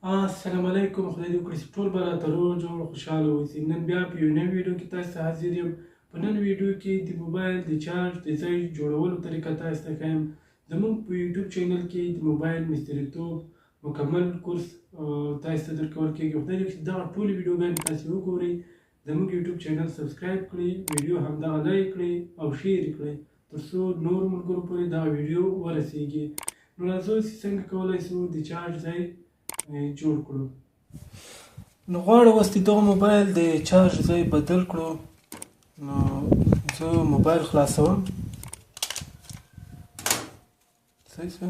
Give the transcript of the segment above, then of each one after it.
السلام علیکم، خدای دې وکړي چې ټول به راته روغ جوړ خوشحاله اوسئ. نن بیا په یو نوې ویډیو کې تاسو ته حاضر یم. په نن ویډیو کې د موبایل د چارج د ځای جوړولو طریقه تاسو ته ښیم. زموږ په یوټیوب چینل کې د موبایل مستریتوب مکمل کورس تاسو ته درکول کېږي. خدای دې وکړي چې دغه ټولې ویډیوګانې تاسو وګورئ، زموږ یوټیوب چینل subscribe کړئ، ویډیو همدغه like کړئ او share کړئ تر څو نورو ملګرو پورې دغه ویډیو ورسیږي. نو راځو چې څنګه کولی شو د چارج ځای جوړ کړو. نو غواړو اوس د دغه موبایل د چارج ځای بدل کړو. نو زه موبایل خلاصوم، صحیح شو.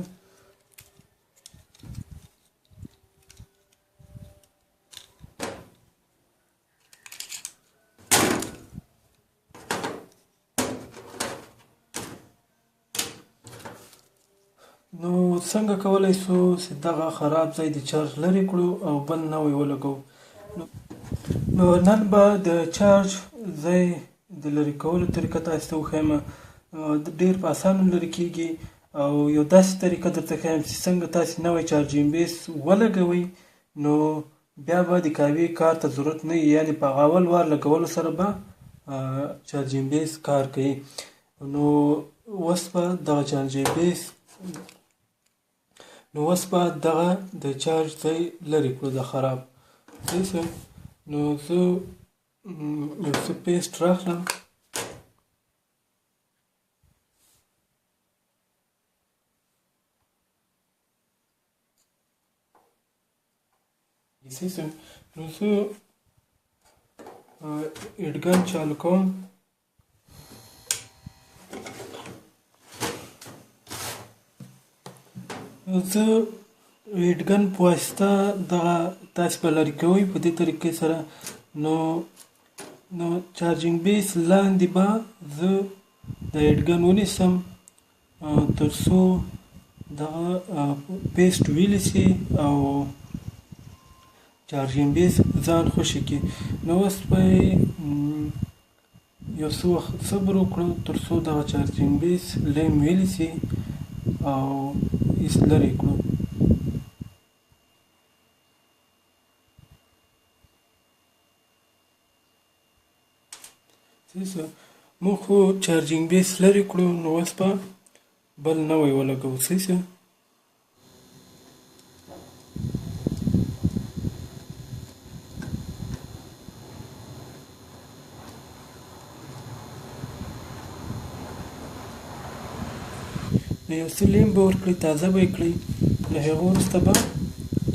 نو څنګه کولی شو چې دغه خراب ځای د چارج لرې کړو او بل نوی ولګوو؟ نو نن به د چارج ځای د لرې کولو طریقه تاسو ته وښیم. ډېر په اسانه لرې کېږي او یو داسې طریقه درته ښیم چې څنګه تاسو نوی charging base ولګوئ، نو بیا به د کاوې کار ته ضرورت نه وي، یعنې په هغه اول وار لګولو سره به charging base کار کوي. نو اوس به دغه charging base نو اوس به دغه د چارج ځای لرې کړو، د خراب. صحیح شو. نو زه یو څه paste راخلم. صحیح شو. نو زه heat gun چالو کوم. زه heat gun په واسطه دغه تاسې به لرې کوئ په دې طریقې سره. نو charging base لاندې به زه د heat gun ونیسم تر څو دغه paste ویلي شي او charging base ځان خوشې کړي. نو اوس به یو څه وخت صبر وکړو تر څو دغه charging base لیم ویلي شي او ایس لرې کړو. موږ خو charging base لرې کړو، نو اوس به بل نوی ولګوو. صحیح شو. نو یو څه لیم به ورکړئ، تازه به یې کړئ، له هغه وروسته به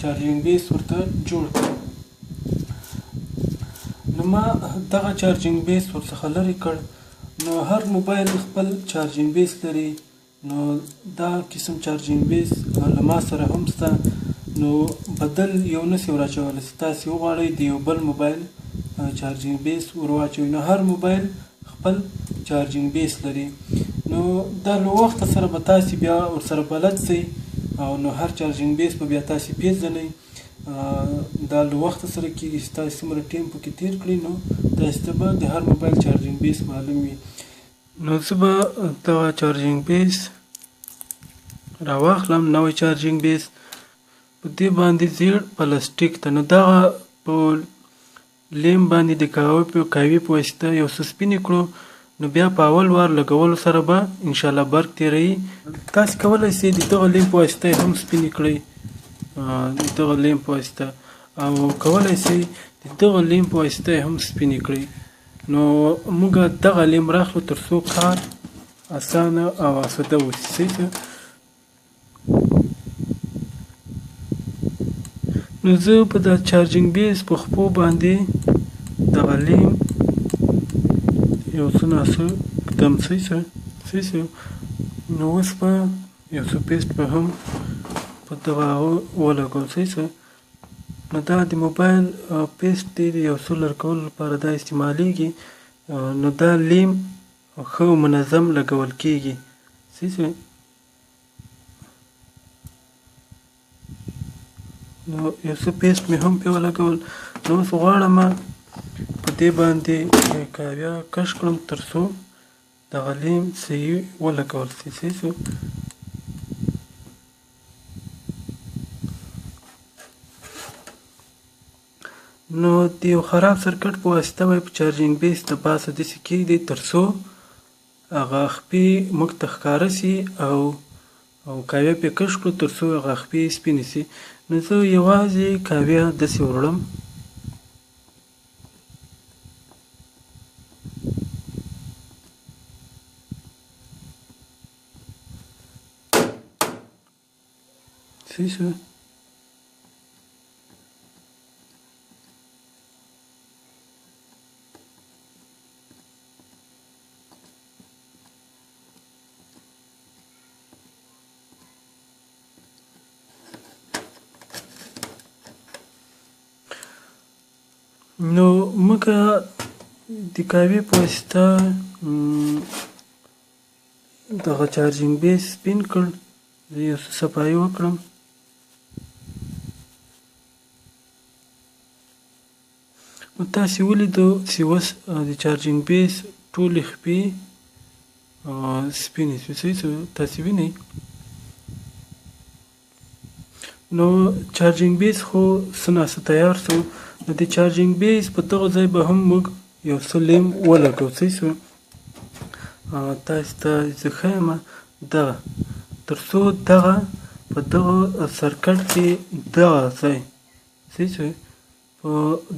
charging base ورته جوړ کړئ. نو ما دغه charging base ورڅخه لرې کړ. نو هر موبایل خپل charging base لري، نو دا قسم charging base له ما سره هم شته. نو بدل یو نشي وراچولی چې تاسې وغواړئ د یو بل موبایل charging base ور واچوئ. نو هر موبایل خپل charging base لري. نو دا له وخته سره به تاسې بیا ورسره بلد شئ او نو هر charging base به بیا تاسې پېژنئ. دا له وخته سره کېږي چې تاسې څومره ټایم پکې تېر کړئ، نو تاسې ته به د هر موبایل charging base معلوم وي. نو زه به دغه charging base راواخلم، نوی charging base په دې باندې زیړ پلاستیک ته. نو دغه په لیم باندې د کاوې په واسطه یو څه سپینې کړو، نو بیا په اول وار لګولو سره به انشاءالله برق تېروي. تاسې کولی شئ د دغه لیم په واسطه هم سپینې کړئ، د دغه لیم په واسطه، او کولی شئ د دغه لیم په واسطه هم سپینې کړئ. نو موږ دغه لیم راخلو تر څو کار اسانه او اسوده وشي. صحیح شو. نو زه په دا charging base په خپو باندې دغه لیم یو څه ناڅه ږدم. صحیح شو. صحیح شو. نو اوس به یو څه paste به هم په دغه هغه ولګوم. صحیح شو. نو دا د موبایل paste دی، د یو څه لرې کولو لپاره دا استعمالیږي. نو دا لیم ښه او منظم لګول کېږي. صحیح شو. نو یو څه paste مې هم پرې ولګول. نو اوس غواړم په دې باندې کاویه کش کړم تر څو دغه لیم صحیح ولګول شي. صحیح شو. نو د یو خراب سرکټ په واسطه به په چارجینګ بیس د پاسه داسې کېږدي تر څو هغه خپې موږ ته ښکاره سي او کاویه پرې کش کړو تر څو هغه خپې سپینې سي. نو زه یوازې کاویه داسې وړم. صحیح شو. نو موږ د کاوې په واسطه دغه چارجینګ بیس سپین کړ. زه یو څه صفایي وکړم. نو تاسې ولیدو چې اوس د چارجینګ بیس ټولې خپې سپینې شوې. صحیح شو، تاسې وینئ. نو چارجینګ بیس خو څه نا څه تیار شو. نو د چارجینګ بیس په دغه ځای به هم موږ یو څه لیم ولګو. صحیح شو، تاسې ته زه ښیم دغه تر څو دغه په دغه سرکټ کې دغه ځای، صحیح شو، په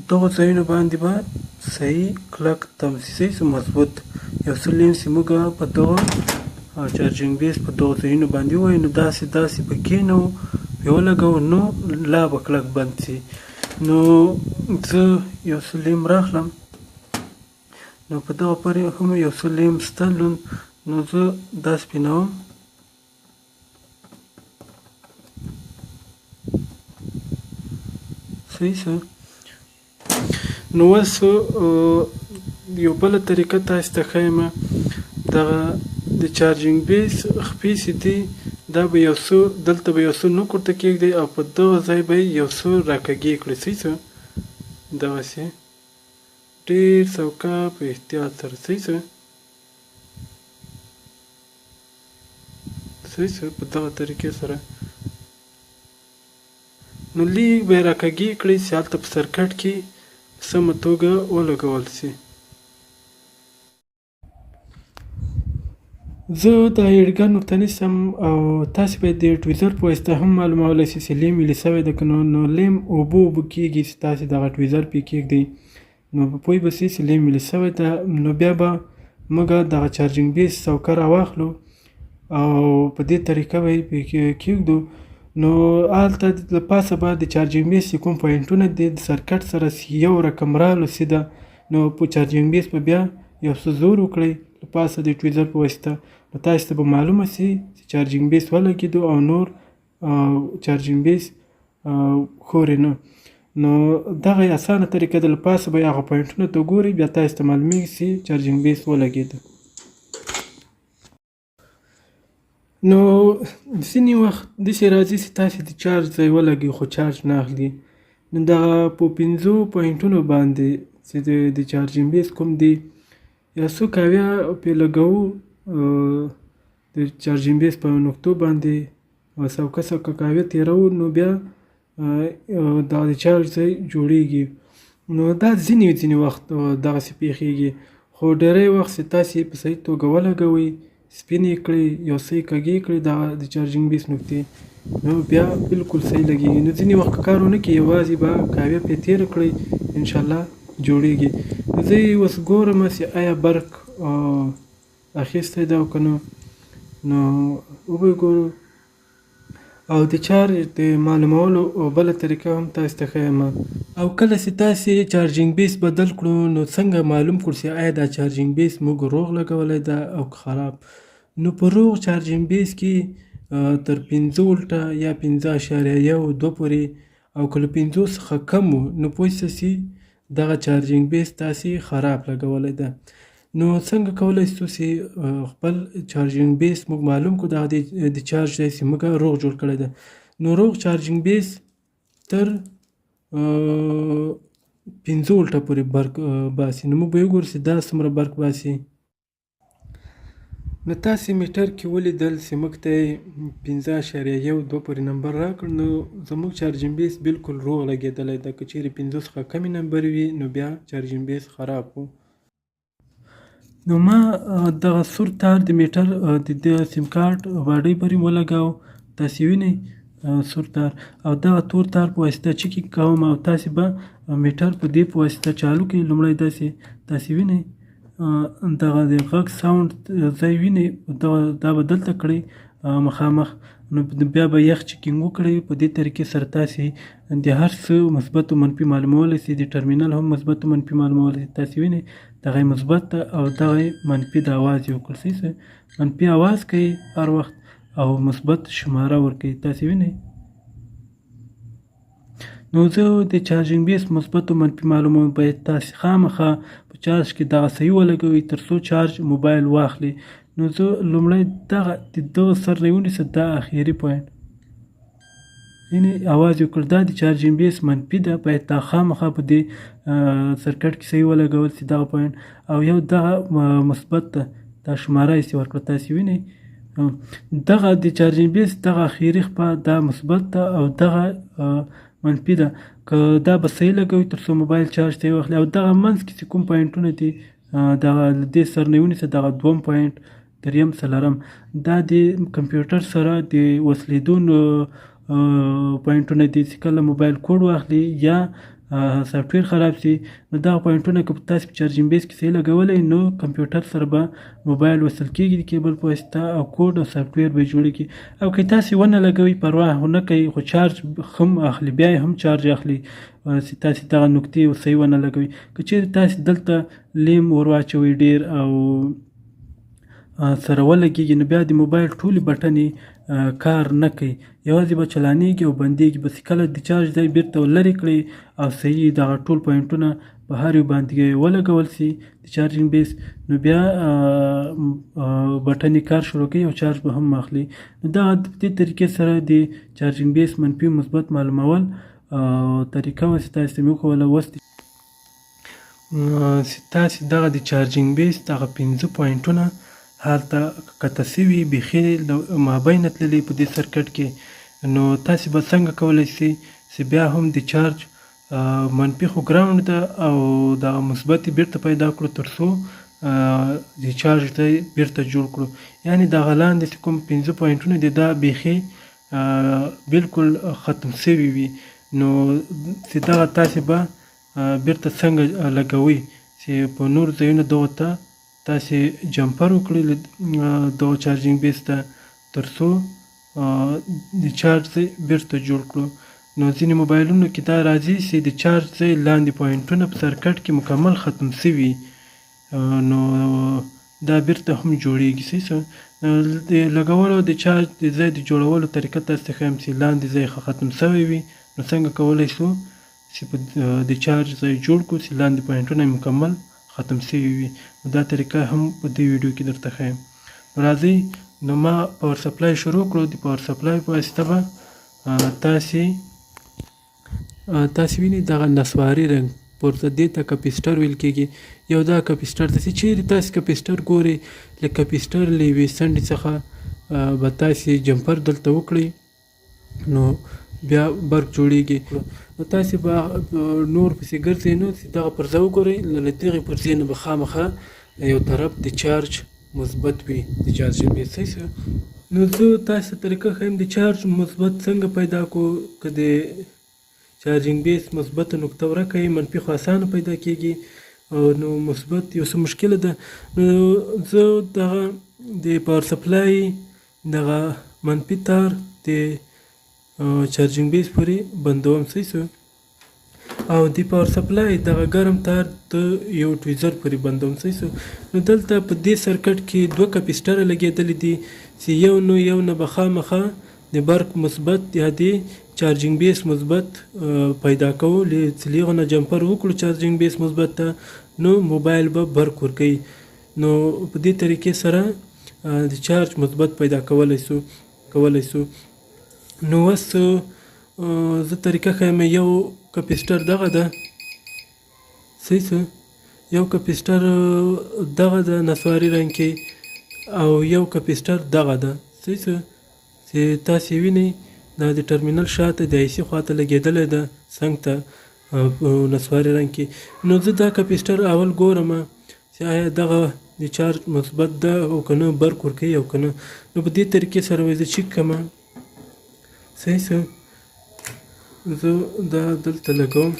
دغو ځایونو باندې به صحیح کلک تم شي. صحیح شو، مضبوط یو څه لیم چې موږ په دغه چارجینګ بیس په دغو ځایونو باندې ووایو، نو داسې داسې به کښېنوو، پرې ولګوو، نو لا به کلک بند شي. نو زه یو څه لیم راخلم، نو په دغه پورې هم یو څه لیم شته لوند، نو زه دا سپینوم. صحیح شو. نو اوس یو بله طریقه تاسې ته ښیم. دغه د چارجینګ بیس خپې چې دي دا به یو څه دلته به یو څه نوک ورته کېږدئ او په دغه ځای به یې یو څه راکږې کړئ. صحیح شو، دغسې ډېر سوکه په احتیاط سره. صحیح شو، صحیح شو، په دغه طریقې سره. نو لږ به یې راکږې کړئ چې هلته په سرکټ کې په سمه توګه ولګول شي. زه دا ایډګن ورته نیسم او تاسې به د ټویزر په واسطه هم معلومولی شئ چې لیم ویلي شوی دی که نه. نو لیم اوبه اوبه کېږي چې تاسې دغه ټویزر پرې کېږدئ، نو به پوه به شئ چې لیم ویلي شوی ده. نو بیا به موږ دغه چارجینګ بیس څوکه راواخلو او په دې طریقه به یې پرې کېږدو. نو هلته له پاسه به د چارجینګ بیس چې کوم پوینټونه دي د سرکټ سره چې یو رقم رالو سیده، نو په چارجینګ بیس به بیا یو څه زور وکړئ له پاسه د ټویزر په واسطه، نو تاسې ته به معلومه شي چې چارجینګ بیس ولګېدو او نور چارجینګ بیس ښورې نه. نو دغه یې اسانه طریقه ده. له پاسه به یې هغه پوینټونه ته ګورئ، بیا تاسې ته معلومېږي چې چارجینګ بیس ولګېده. نو ځینې وخت داسې راځي چې تاسې د چارج ځای ولګوي خو چارج نه اخلي. نو دغه په 5 پوینټونو باندې چې د چارجینګ بیس کوم دی یو څو کاویه پرې لګوو د چارجینګ بیس په نقطو باندې سوکه سوکه کاویه تېروو، نو بیا دا د چارج ځای جوړېږي. نو دا ځینې ځینې وخت دغسې پېښېږي، خو ډېری وخت چې تاسې په صحیح توګه ولګوئ، سپین یې کړئ، یو څه یې کږې کړئ دغه د چارجینګ بیس نقطې، نو بیا بالکل صحیح لګېږي. نو ځینې وخت که کار ونه کړي یوازې به کاویه پرې تېره کړئ، انشاءالله جوړېږي. نو زه یې اوس ګورم چې آیا برق اخیستی ده او که نه، نو وبه یې ګورو. او د چارج د معلومولو بله طریقه هم تاسې ته ښیم. او کله چې تاسې چارجینګ بیس بدل کړو، نو څنګه معلوم کړو چې آیا دا چارجینګ بیس موږ روغ لګولی ده او که خراب؟ نو په روغ چارجینګ بیس کې تر 5 ولټه یا 5.12 پورې، او که له 5 څخه کم و، نو پوه شئ چې دغه چارجینګ بیس تاسې خراب لګولی ده. نو څنګه کولی شو چې خپل چارجینګ بیس موږ معلوم کړو دغه د چارج دی چې موږ روغ جوړ کړی ده؟ نو روغ چارجینګ بیس تر 5 ولټه پورې برق باسي. نو موږ به یې وګورو چې دا څومره برق باسي. نو تاسې میټر کې ولیدل چې موږ ته یې 5.12 پورې نمبر راکړ، نو زموږ چارجینګ بیس بالکل روغ لګېدلی ده. که چیرې 5 څخه کمې نمبر وي نو بیا چارجینګ بیس خراب و. نو ما دغه سور تار د میټر د دې سیم کارت باډۍ پورې ولګاو، تاسې وینئ سور تار، او دغه تور تار په واسطه چکینګ کوم او تاسې به میټر په دې په واسطه چالو کړئ. لومړی داسې تاسې وینئ دغه د غږ ساوند ځای وینئ، دا به دلته کړئ مخامخ، نو بیا به یخ چکینګ وکړئ. په دې طریقې سره تاسې د هر څه مثبت او منفي معلومولی شئ، د ټرمینل هم مثبت او منفي معلومولی شئ. تاسې وینئ دغه یې مثبت ده او دغه یې منفي د اواز یې وکړ، صحیح څه منفي اواز کوي هر وخت او مثبت شماره ورکوي، تاسې وینئ. نو زه د چارجینګ بیس مثبت او منفي معلوموم. باید تاسې خامخا په چارج کې دغه صحیح ولګوئ تر څو چارج موبایل واخلي. نو زه لومړی دغه د دغه سر نه ونیسه دا اخري پوینټ، یعنې اواز یې وکړ، دا د چارجینګ بیس منفي ده، باید دا خامخا په دې سرکټ کې صحیح ولګول سي دغه پوینټ، او یو دغه مثبت ده، دا شماره یې ورکړه، تاسې وینئ. دغه د چارجینګ بیس دغه اخري خپه دا مثبت ده او دغه منفي ده، که دا به صحیح لګوي تر څو موبایل چارج ته یې واخلي. او دغه منځ کې چې کوم پوینټونه دي دغه له دې سر نه ونیسه دغه دوم پوینټ، دریم، څلورم، دا د کمپیوټر سره د وصلېدو پوینټونه دي چې کله موبایل کوډ واخلي یا سافټویر خراب سي، نو دغه پوینټونه که تاسې په چارجینګ بیس کې صحیح لګولی نو کمپیوټر سره به موبایل وصل کېږي د کیبل په واسطه او کوډ او سافټویر به یې جوړېږي. او که تاسې ونه لګوئ پروا خو نه کوي، خو چارج هم اخلي، بیا یې هم چارج اخلي چې تاسې دغه نقطې صحیح ونه لګوئ. که چیرې تاسې دلته لیم ور واچوئ ډېر او سره ولګېږي نو بیا د موبایل ټولې بټنې کار نه کوي، یوازې به چلانېږي او بندېږي. بس کله د چارج ځای بیرته لرې کړئ او صحیح دغه ټول پوینټونه په هر یو باندې ولګول سي د چارجینګ بیس، نو بیا بټنې کار شروع کوي او چارج به هم اخلي. نو دغه په دې طریقې سره د چارجینګ بیس منفي مثبت معلومول طریقه وه چې تاسې ته مې وښوله. اوس چې تاسې دغه د چارجینګ بیس دغه 5 پوینټونه هلته قطع سوي بیخي له مابینه تللي په دې سرکټ کې، نو تاسې به څنګه کولی سئ چې بیا هم د چارج منفي خو ګراوند ده او دغه مثبت یې بیرته پیدا کړو تر څو د چارج ځای بیرته جوړ کړو. یعنې دغه لاندې چې کوم 5 پوینټونه دي دا بیخي بالکل ختم سوي وي، نو چې دغه تاسې به بیرته څنګه لګوئ چې په نورو ځایونو دغو ته تاسې جمپر وکړئ دغه چارجینګ بیس ته تر څو د چارج ځای بیرته جوړ کړو. نو ځینې موبایلونو کې دا راځي چې د چارج ځای لاندې پوینټونه په سرکټ کې مکمل ختم سوي، نو دا بیرته هم جوړیږي. صحیح څه د لګولو د چارج د ځای د جوړولو طریقه تاسې ته ښیم چې لاندې ځای ختم سوی وي، نو څنګه کولی شو چې په د چارج ځای جوړ کړو چې لاندې پوینټونه یې مکمل ختم سوي وي. نو دا طریقه هم په دې ویډیو کې درته ښیم. نو راځئ، نو ما پاور سپلای شروع کړو. د پاور سپلای په واسطه به تاسې وینئ دغه نسواري رنګ پورته دې ته کپیسټر ویل کېږي. یو دا کپیسټر ته چې چیرې تاسې کپیسټر ګورئ، له کپیسټر له یوې څنډې څخه به تاسې جمپر دلته وکړئ، نو بیا برق جوړیږي. نو تاسې به نور پسې ګرځئ نو چې دغه پرزه وګورئ، له دغې پرزې نه به خامخا یو طرف د چارج مثبت وي، د چارج بیس. صحیح څه؟ نو زه تاسې ته طریقه ښیم د چارج مثبت څنګه پیدا کړو. که د چارجینګ بیس مثبته نقطه ورکه وي، منفي خو اسانه پیدا کېږي، نو مثبت یو څه مشکله ده. نو زه دغه د پاور سپلای دغه منفي تار د چارجینګ بیس پورې بندوم. صحیح څه؟ او د پاور سپلای دغه ګرم تار د یو ټویزر پورې بندوم. صحیح څه؟ نو دلته په دې سرکټ کې دوه کپیسټره لګېدلي دي چې یو نو یو نه به خامخا د برق مثبت یا د چارجینګ بیس مثبت پیدا کوو. چې له هغه نه جمپر وکړو چارجینګ بیس مثبت ته، نو موبایل به برق ورکوي. نو په دې طریقې سره د چارج مثبت پیدا کولی سو. نو اوس زه طریقه ښیم. یو کپیسټر دغه ده، صحیح څه؟ یو کپیسټر دغه ده نسواري رنګ کې، او یو کپیسټر دغه ده، صحیح څه چې تاسې وینئ دا د ټرمینل شاته د آی سي خواته لګېدلی ده څنګ ته په نسواري رنګ کې. نو زه دا کپیسټر اول ګورم چې آیا دغه د چارج مثبت ده او که نه، برق ورکوي او که نه. نو په دې طریقې سره به زه چیک کړم، صحیح څه. زه دا دلته لګوم،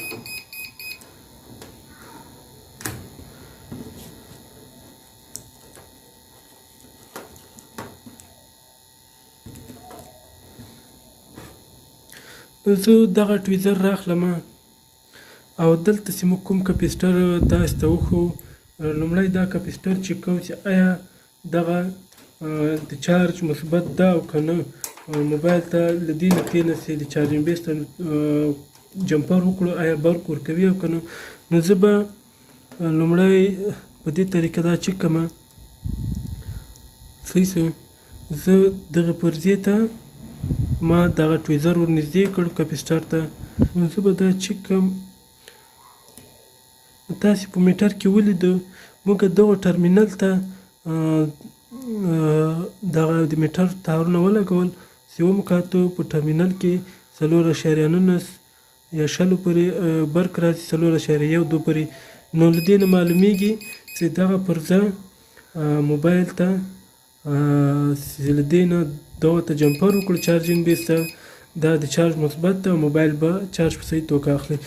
زه دغه ټویزر راخلم او دلته چې موږ کوم کپیسټر تاسو ته وښو، لومړی دا کپیسټر چک کوو چې آیا دغه د چارج مثبت ده او که نه. موبایل ته له دې نقطې نه چې د چارجینګ بیس ته جمپر وکړو آیا برق ورکوي او که نه. نو زه به لومړی په دې طریقه دا چک کړم، صحیح څه. زه دغه پرزې ته ما دغه ټویزر ورنږدې کړ کپیسټر ته، نو زه به دا چک کړم. تاسې په میټر کې ولیدو موږ دغه ټرمینل ته دغه د میټر تارونه ولګول چې ومو په ټرمینل کې 4.19 یا 20 پورې برق راځي، 4.12 پورې. نو له دې نه معلومیږي چې دغه پرزه موبایل ته چې له دې نه دغه ته جمپر وکړو چارجینګ بیس ته، دا د چارج مثبت ده او موبایل به چارج په صحیح توګه اخلي.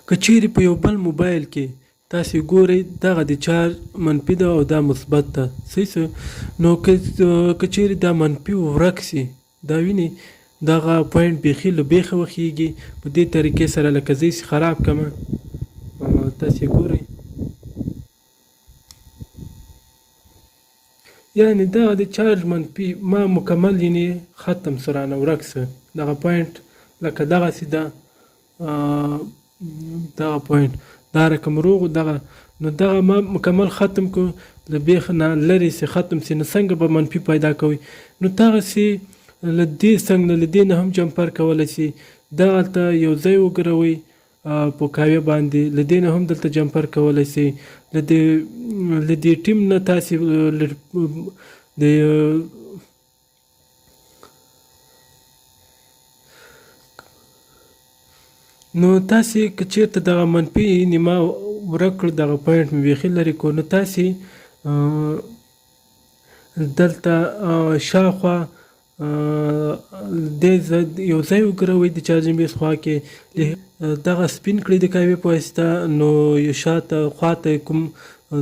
که چیرې په یو بل موبایل کې تاسې ګورئ دغه د چارج منفي ده او دا مثبت ده، صحیح څه. نو که چیرې دا منفي ورک سي، دا وینئ دغه پوینټ بیخي له بیخه وخیږي په دې طریقې سره، لکه زه یې خراب کړم تاسې ګورئ، یعنې دغه د چارج منفي ما مکمل یعنې ختم سو رانه ورک سو دغه پوینټ، لکه دغسې ده دغه پوینټ دا رقم روغ دغه. نو دغه ما مکمل ختم کو له بیخ نه لرې سي ختم سي، نو څنګه به منفي پیدا کوئ؟ نو دغسې له دې څنګ نه له دې نه هم جمپر کولی سي، دغلته یو ځای وګروئ په کاویه باندې، له دې نه هم دلته جمپر کولی سي، له دې ټیم نه تاسې د نو تاسې که چېرته دغه منفي نیمه ورک کړ، دغه پوینټ مې بیخي لرې کړو، نو تاسې دلته شاوخوا دې یو ځای وګروئ د چارجینګ بیس خوا کې، دغه سپین کړئ د کاوې په واسطه، نو یو شاته خواته کوم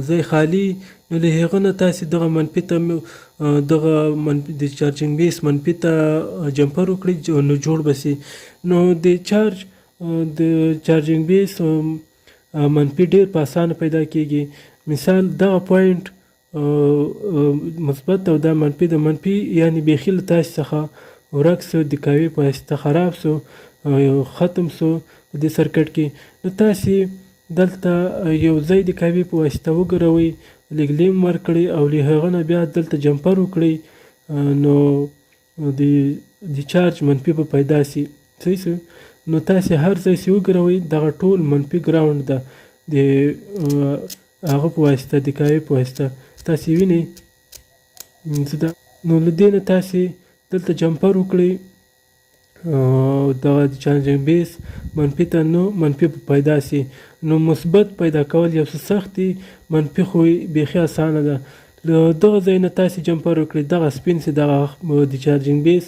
ځای خالي، نو له هغه نه تاسې دغه منفي ته دغه د چارجینګ بیس منفي ته جمپر وکړئ، نو جوړ به سي. نو د چارج د چارجینګ بیس منفي ډېر په اسانه پیدا کیږي. مثال دغه پوینټ مثبت او دا منفي د منفي یعنې بیخي له تاسې څخه ورک سو، د کاوې په واسطه خراب سو، ختم سو په دې سرکټ کې. نو تاسې دلته یو ځای د کاوې په واسطه وګروئ، لږ لیم ورکړئ او له هغه نه بیا دلته جمپر وکړئ، نو د چارج منفي به پیدا سي، صحیح سو. نو تاسې هر ځای چې وګروئ دغه ټول منفي ګراونډ ده د هغه په واسطه د کاوې په واسطه تاسې وینئ. نو له دې نه تاسې دلته جمپر وکړئ دغه د چارجینګ بیس منفي ته، نو منفي به پیدا سي. نو مثبت پیدا کول یو څه سخت دي، منفي خو بیخي اسانه ده. له دغه ځای نه تاسې جمپر وکړئ، دغه سپین سي دغه د چارجینګ بیس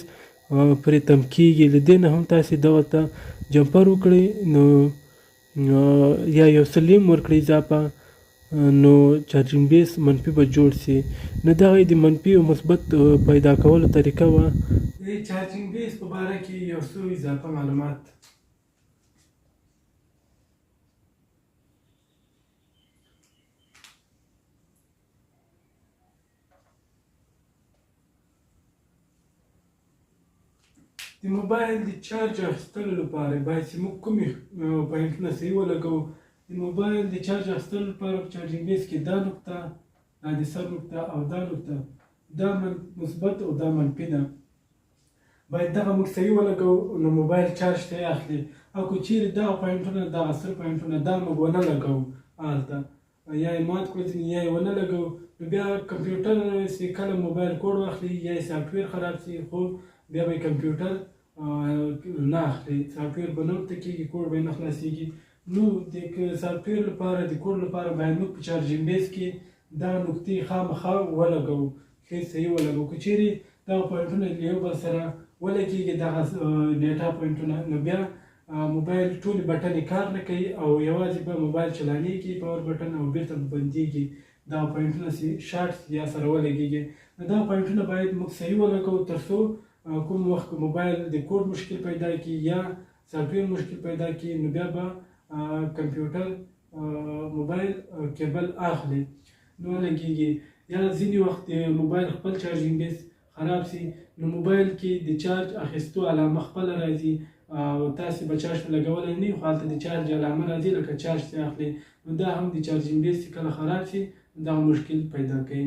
پرې تم کیږي، له دې نه هم تاسې دغه ته جمپر وکړئ، نو یا یو څه لیم ورکړئ اضافه، نو چارجینګ بیس منفي به جوړ سي. نو دغه د منفي او مثبت پیدا کولو طریقه وه. د چارجینګ بیس په باره کې یو څه اضافه معلومات. د موبایل د چارج اخیستلو لپاره باید چې موږ کومې پوینټونه صحیح ولګوو. د موبایل د چارج اخیستلو لپاره په چارجینګ بیس کې دا نقطه، دا د سر نقطه او دا نقطه، دا مثبت او دا منفي ده، باید دغه موږ صحیح ولګوو، نو موبایل چارج ته اخلي. او که چیرې دغه پوینټونه، دغه سره پوینټونه دا موږ ونه لګوو هلته، یا یې مات کړو ځینې یا یې ونه لګوو، نو بیا کمپیوټر چې کله موبایل کوډ واخلي یا یې سافټویر خراب سي، خو بیا به یې کمپیوټر نه اخلي، سافټویر به نه ورته کېږي، کوډ به یې نه خلاصېږي. نو د سافټویر لپاره، د کوډ لپاره باید موږ په چارجینګ بیس کې دا نقطې خامخا ولګوو، ښه صحیح ولګوو. که چیرې دغه پوینټونه له یو بل سره ولګېږي، دغه ډیټا پوینټونه، نو بیا موبایل ټولې بټنې کار نه کوي او یوازې به موبایل چلانېږي پاور بټن او بیرته به بندېږي. دغه پوینټونه چې شارټ یا سره ولګېږي، نو دغه پوینټونه باید موږ صحیح ولګوو، تر څو کوم وخت موبایل د کوډ مشکل پیدا کړي یا سافټویر مشکل پیدا کړي، نو بیا به کمپیوټر موبایل کیبل اخلي نو لګېږي. یا ځینې وخت د موبایل خپل چارجینګ بیس خراب سي، نو موبایل کې د چارج اخیستو علامه خپله راځي او تاسې به چارج په لګولی نه وي، خو هلته د چارج علامه راځي لکه چارج چې اخلي، نو دا هم د چارجینګ بیس چې کله خراب سي دغه مشکل پیدا کوي.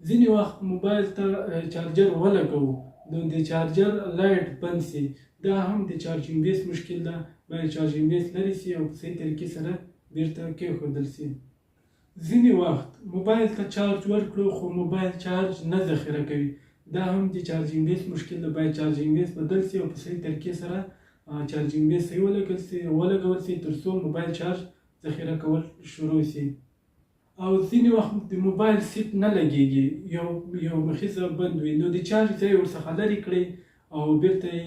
ځینې وخت موبایل ته چارجر ولګوو، نو د چارجر لایټ بند سي، دا هم د چارجینګ بیس مشکل ده، باید چارجینګ بیس لرې سي او په صحیح طریقې سره بیرته کېښودل سي. ځینې وخت موبایل ته چارج ورکړو خو موبایل چارج نه ذخیره کوي، دا هم د چارجینګ بیس مشکل ده، باید چارجینګ بیس بدل سي او په صحیح طریقې سره چارجینګ بیس صحیح ولګول سي، تر څو موبایل چارج ذخیره کول شروع سي. او ځینې وخت د موبایل سیټ نه لګېږي، یو مخیزه بند وي، نو د چارج ځای ورڅخه لرې کړئ او بیرته یې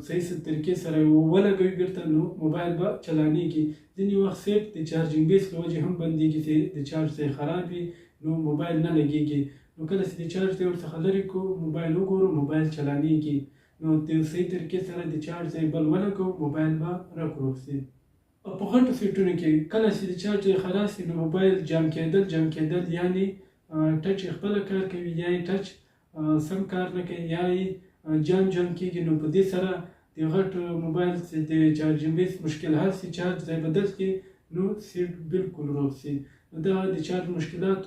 صحیح طریقې سره ولګوي بیرته، نو موبایل به چلانېږي. ځینې وخت سیټ د چارجینګ بیس له وجې هم بندېږي چې د چارج ځای خراب وي، نو موبایل نه لګېږي. نو کله چې د چارج ځای ورڅخه لرې کړو، موبایل وګورو، موبایل چلانېږي. نو د صحیح طریقې سره د چارج ځای بل ولګوو، موبایل به رک روغ سي. او په غټو سیټونو کې کله چې د چارج ځای خلاص سي، نو موبایل جام کېدل، جام کېدل یعنې ټچ یې خپله کار کوي، یا یې ټچ سم کار نه کوي، یا یې جام جام کېږي. نو په دې سره د غټ موبایل چې د چارجینګ بیس مشکل حل سي، چارج ځای بدل کړي، نو سیټ بالکل روغ سي. نو دا د چارج مشکلات.